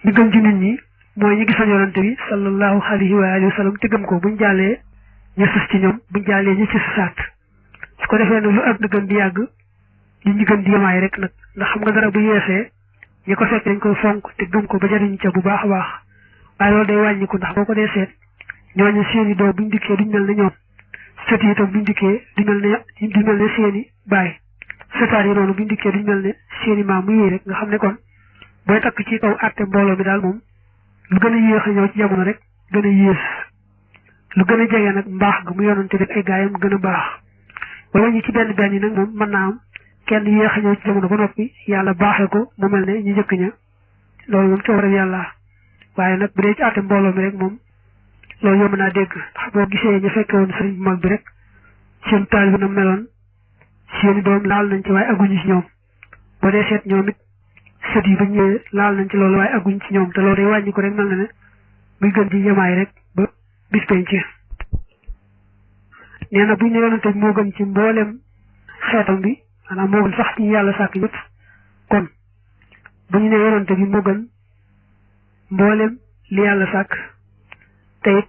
ñi gën ci nit ñi mooy ñi gisoon yonante bi sallallahu alayhi wa alihi wa sallam te gëm ko buñ jàllee ñu sus ci ñoom buñ jàllee ñu ci susaat su ko defee nag lu ak gën di yàgg nit ñi gën di yemaay rek nag ndax xam nga dara bu yeesee ñi ko fekk dañ koy fonk te gëm ko ba jariñ ca bu baax a baax waaye loolu day wàññiku ndax boo ko dee seet ñooñu seeni doom buñ dikkee duñ mel ne ñoom sët yi itam buñ dikkee duñ mel ne seeni baay sëtaat yi noonu buñ dikkee duñ mel ne seeni maam mu yéey rek nga xam ne kon booy takk ci kaw àtte mbooloo mi daal moom lu gën a yéex a ñëw ci jamono rek gën a yées lu gën a jege nag mbaax ga mu yonante rek ay gaayam gën a baax wala ñu ci benn benn yi nag moom mën naa am kenn yéex a ñëw ci jamono ba noppi yàlla baaxee ko mu mel ne ñu njëkk ña loolu moom coow rek yàlla waaye nag bu dee ci àtte mbooloo mi rek moom loolu yomb naa dégg ndax boo gisee ñu fekke woon sëriñ bu mag bi rek seen taal bi na meloon seeni doom laal nañ ci waaye aguñu ci ñoom boo dee seet ñoom it sët yi ba ñëwee laal nañ ci loolu waaye aguñ ci ñoom te loolu day wàññi ko rek mel na ne muy gën di yemaay rek ba bis penc nee na buñ ne yonante bi moo gën ci mboolem xeetam bi maanaam moo gën sax ci yàlla sàkk yëpp kon bu ñu ne yonante bi moo gën mboolem li yàlla sàkk te it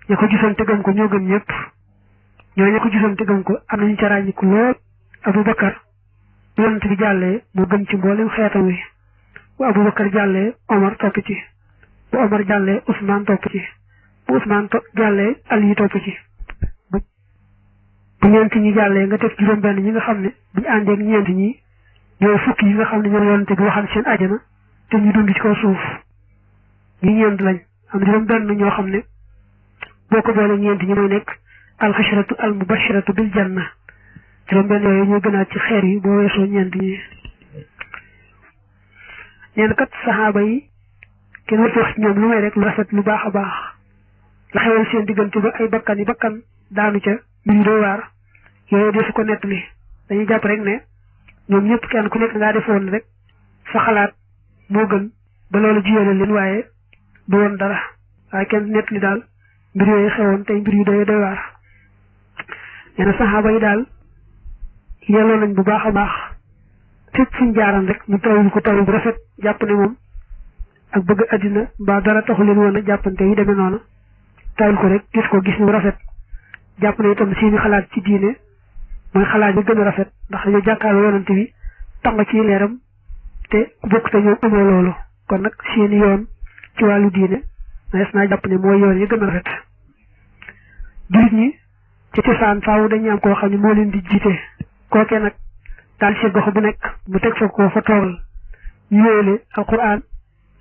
ña ko gisoon te gëm ko ñoo gën ñëpp ñoo ña ko gisoon te gëm ko am nañu ca ràññiku lool Abubakar bu yonante bi jàllee moo gën ci mboolem xeetam wi bu Abubakar jàllee Omar topp ci bu Omar jàllee Ousmane topp ci bu Ousmane jàllee Ali topp ci bu ñeent ñi jàllee nga teg juróom benn ñi nga xam ne buñu àndeek ñeent ñi ñooy fukki yi nga xam ne ñoo yonante bi waxal seen ajana te ñu dund ci kaw suuf ñi ñeent lañ am juróom benn ñoo xam ne boo ko boole ñeent ñi mooy nekk alxasharatu al mubashiratu bil janna juróom benn yooyu ñoo gënaat ci xeer yi boo weesoo ñeent ñi ñeen kat saxaaba yi kenn warta wax ci ñoom lu may rek lu rafet lu baax a baax la xewal seen diggante ba ay bakkan yi bakkan daanu ca mbir yu doy waar yooyu de su ko nettali dañuy jàpp rek ne ñoom ñëpp kenn ku nekk ngaa defoon rek sa xalaat moo gën ba loolu jiyale leen waaye du woon dara waaye kenn nettali daal mbir yooyu xewoon tey mbir yu doy waar nee na saxaaba yi daal yelloo nañ bu baax a baax fépp fuñ jaaran rek ñu tawul ko taw bu rafet jàpp ne moom ak bëgg àddina mbaa dara taxu leen woon a jàppante yi demee noonu tawul ko rek gis ko gis ñu rafet jàpp ne itam seeni xalaat ci diine mooy xalaat yi gën a rafet ndax dañoo jàkkaarloo yonante bi tàng ci leeram te ku bokk te ñoom amoo loolu kon nag seeni yoon ci wàllu diine maes naa jàpp ne mooy yoon yi gën a rafet jullit ñi ci cosaan faaw dañuy am koo xam ne moo leen di jiite kookee nag daal ci gox bu nekk mu teg fa koo fa toogal ñu wéyale alquran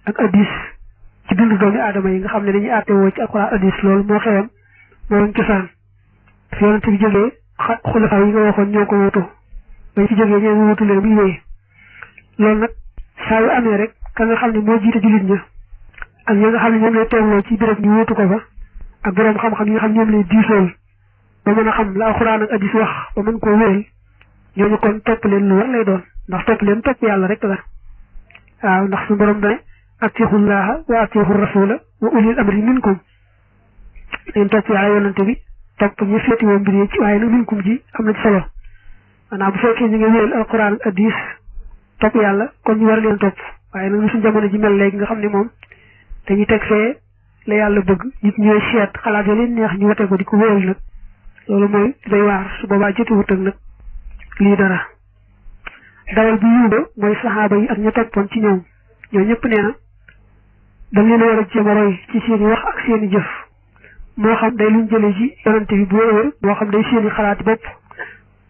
ak hadis ci dundu doomi aadama yi nga xam ne dañuy àtte woo ci alquran hadis loolu moo xewoon moo doon cosaan fi yonante bi jógee xulafa yi nga waxoon ñoo ko wutu bañ fi jógee ñoo wutu leen muy wéy loolu nag saa yu amee rek ka nga xam ne moo jiite jullit ña ak ñi nga xam ne ñoom lay toogloo ci béréb ñu wutu ko fa ak boroom xam-xam yi nga xam ñoom lay diisool ba mën a xam la alxuraan ak hadis wax ba mën koo wéyal ñooñu kon topp leen lu war lay doon ndax topp leen topp yàlla rek la waaw ndax su borom dane atiihullaaha wa atiihu rasula wa ulil amri minkum leen topp yàlla yonante bi topp ñu féeti woo mbir yi ci waaye nag minkum ji am na ci solo maanaam bu fekkee ñu ngi wéyal alquran ak hadis topp yàlla kon ñu war leen topp waaye nag lu suñu jamono ji mel léegi nga xam ne moom dañuy teg fee la yàlla bëgg nit ñooy seet xalaat yoo leen neex ñu wate ko di ko wéyal nag loolu mooy day waar su boobaa jotuwut ak nag lii dara dawal bi yuuba mooy saxaaba yi ak ña toppoon ci ñoom ñoo ñëpp nee na dañ leen a war a jéem a roy ci seen i wax ak seen i jëf moo xam day luñ jëlee ci yonante bi bu wér moo xam day seeni xalaat bopp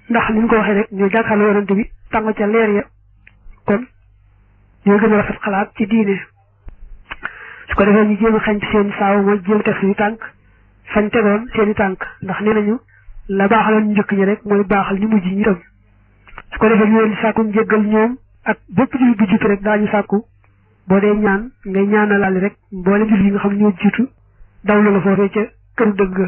ndax ni ñu ko waxee rek ñoo jàkkaarloo yonante bi tàng ca leer ya kon ñoo gën a rafet xalaat ci diine su ko defee ñu jéem a xañ seen saaw mooy jéem teg suñu tànk fañ tegoon seeni tànk ndax nee nañu la baaxaloon ñu njëkk ñi rek mooy baaxal ñu mujj ñi tam su ko defee ñu leen di sàkku njéggal ñoom ak bépp jullit bu jiitu rek daañu sàkku boo dee ñaan ngay ñaanalaale rek mboolem jullit yi nga xam ñoo jiitu daw la foofee ca këru dëgg